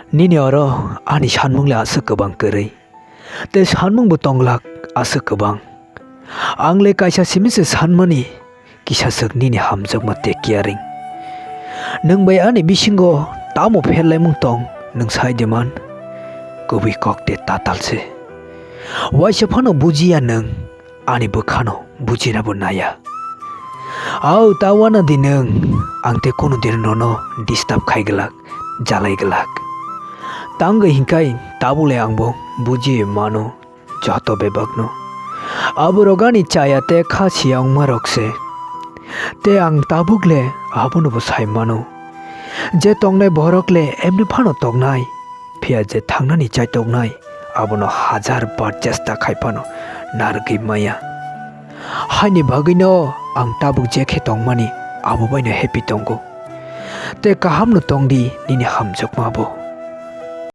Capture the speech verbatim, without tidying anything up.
Nini oro ani sanmung le aswk kwbang kwrwi, tei sanmungbo tong glak aswk kwbang. Ang le kaisa simi se sanmani, kisa swk nini hamjakma tei caring. Nwng bai ani bisingo tamo pherlaimung tong, nwng sai de man? Kubui kok de tatal se. Waisa phano bujiya nwng, ani bwkhano bujinabo naiya. Au, ta uanadi nwng, ang tei kunu din nono disturb khai glak, jalai glak. Tangwi hinkhai tabuk le angbo bujiwi mano joto bebakno. Aborok ani chaya tei kha siya wngmarok se. Tei ang tabuk le abonobo sai mano, je tongnai borok le emni phano tongnai, phiya je thangnani chaitoknai abono hajar bar chesta khai phano narwgwi maya. Haini bagwino ang tabuk je khe tongmani abo baino happy tongo. Tei kahamno tongdi nini hamjakma bo.